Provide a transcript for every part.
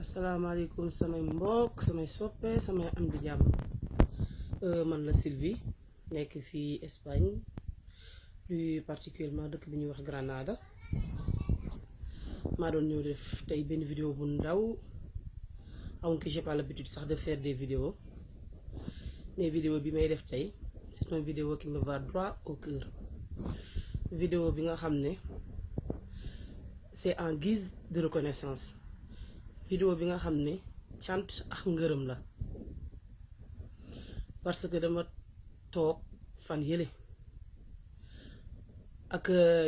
asalaamaaleykum samay mbokk samay soppe samay am di jàmm man la Sylvie nekk fii Espagne plus particulièrement dëkk bi ñuy wax Granada maa doon ñëw def tey benn vidéo bu ndaw aunque j'ai pas l'habitude sax de faire des vidéos mais vidéo bi may def tey c'est une vidéo qui me va droit au cœur vidéo bi nga xam ne c'est en guise de reconnaissance vidéo bi nga xam ne cant ak ngërëm la parce que dama toog fan yële ak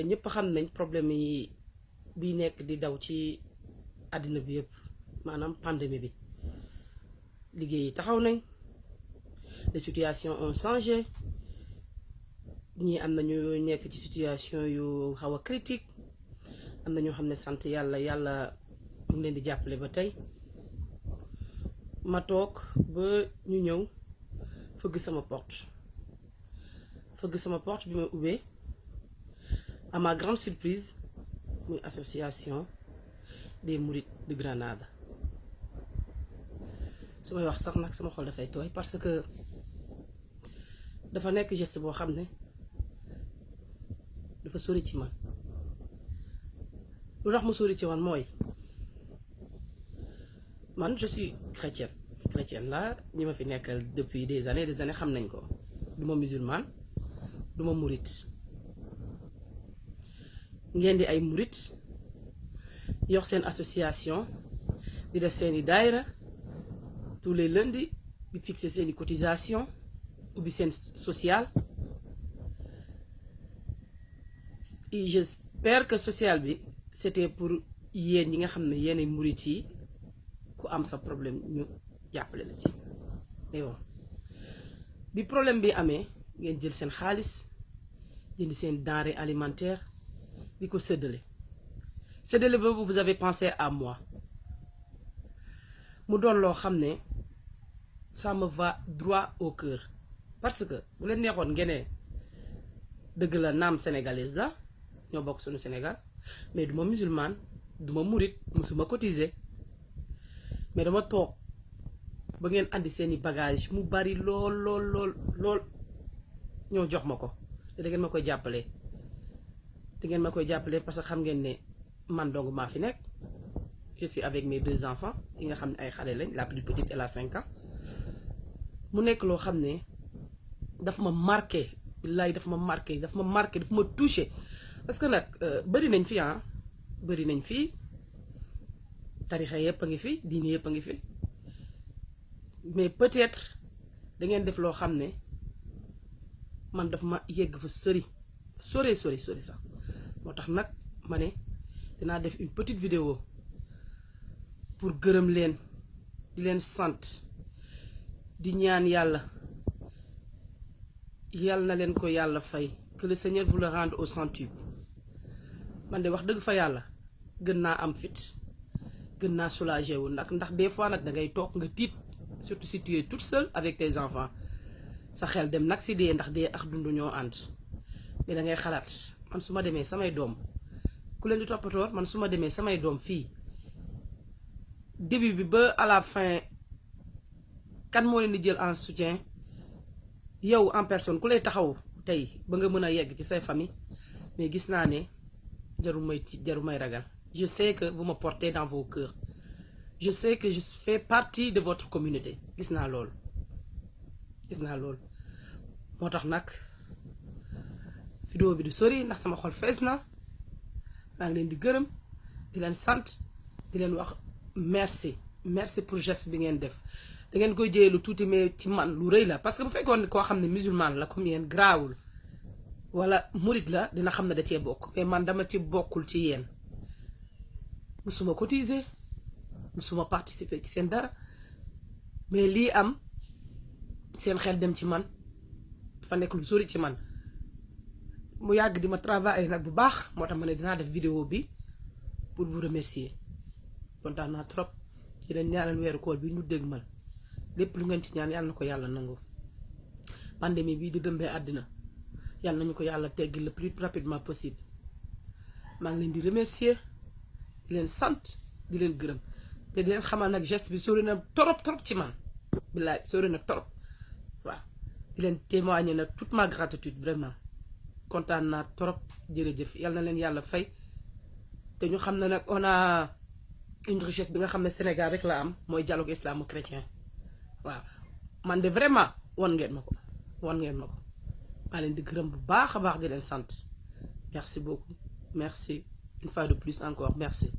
ñëpp xam nañ problème yi bi nekk di daw ci àddina bi yëpp maanaam pandémie bi liggéey yi taxaw nañ les situations ont changé ñii am nañu nekk ci situation yu xaw a critique am na ñoo xam ne sant yàlla mu ngi leen di jàppale ba tey ma toog ba ñu ñëw fëgg sama porte bi ma ubbee à ma grande surprise muy association des Mourides de Granada su may wax sax nag sama xol dafay tooy parce que dafa nekk geste boo xam ne dafa sori ci man lu tax mu sori ci man mooy man je suis chrétienne la ñi ma fi nekkal depuis des années xam nañ ko du ma musulman du ma murit ngeen di ay murit yox seen association di def seeni daayra tous les lundis di fixer seeni cotisation ubbi seen social et j'espère que social bi c'était pour yéen ñi nga xam ne yéen murit yi ku am sa problème ñu jàppale la ci mais bon bi problème bi amee ngeen jël seen xaalis jënd seen denrée alimentaire di ko séddale boobu vous avez pensé à moi mu doon loo xam ne ça me va droit au cœur parce que bu leen neexoon ngeen dëgg la naam sénégalaise la ñoo bokk suñu Sénégal mais du ma musulman du ma murit musuma cotiser mais dama toog ba ngeen andi seeni bagage mu bari lool ñoo jox ma ko te da ngeen ma koy jàppale parce que xam ngeen ne man dong maa fi nekk je suis avec mes 2 enfants yi nga xam ne ay xale lañ la plus petite elle a 5 ans mu nekk loo xam ne daf ma marqué billaay daf ma touché parce que nag bëri nañ fi tarixa yëpp a ngi fi diine yëpp a ngi fi mais peut-être da ngeen def loo xam ne man daf ma yegg fa sori sax moo tax nag ma ne dinaa def une petite vidéo pour gërëm leen di leen sant di ñaan yàlla na leen ko yàlla fay que le Seigneur vous le rende au centuple man de wax dëgg fa yàlla gën naa am fit gën naa soulagé wu ndax des fois nag da ngay toog nga tiit surtout si tu es toute seule avec tes enfants sa xel dem nag si dee ndax dee ak dund ñoo ànd mais da ngay xalaat man su ma demee samay doom ku leen di toppatoo man su ma demee samay doom fii début bi ba à la fin kan moo leen di jël en soutien yow en personne ku lay taxaw tey ba nga mën a yegg ci say famille mais gis naa ne jarul may ragal. Je sais que vous me portez dans vos cœurs. Je sais que je fais partie de votre communauté. gis naa lool moo tax nag vidéo bi du sori ndax sama xol fees na maa ngi leen di gërëm di leen sant di leen wax merci pour geste bi ngeen def da ngeen koy jëlee lu tuuti mais ci man lu rëy la parce que bu fekkoon koo xam ne musulman la comme yéen garaawul wala murit la dina xam ne da cee bokk mais man dama ci bokkul ci yéen musuma cotiser musuma participer ci seen dara mais lii am seen xel dem ci man dafa nekk lu sori ci man mu yàgg di ma travailler nag bu baax moo tax ma ne dinaa def vidéo bi pour vous remercier kontaan naa trop ci leen ñaanal weeru koor bi ñu dégg mal lépp lu ngeen ci ñaan yàlla na ko yàlla nangu pandémie bii di dëmbee àddina yàlla nañu ko yàlla teggi le plus rapidement possible maa ngi leen di remercier di leen sant di leen gërëm te di leen xamal nag geste bi sori na trop ci man billaay sori na trop waaw di leen témoigner nag toute ma gratitude vraiment kontaan naa trop jërëjëf yal na leen yàlla fay te ñu xam ne nag on a une richesse bi nga xam ne Sénégal rek la am mooy dialogue islamo-chrétien waaw man de vraiment wan ngeen ma ko maa leen di gërëm bu baax a baax di leen sant merci beaucoup merci une fois de plus encore merci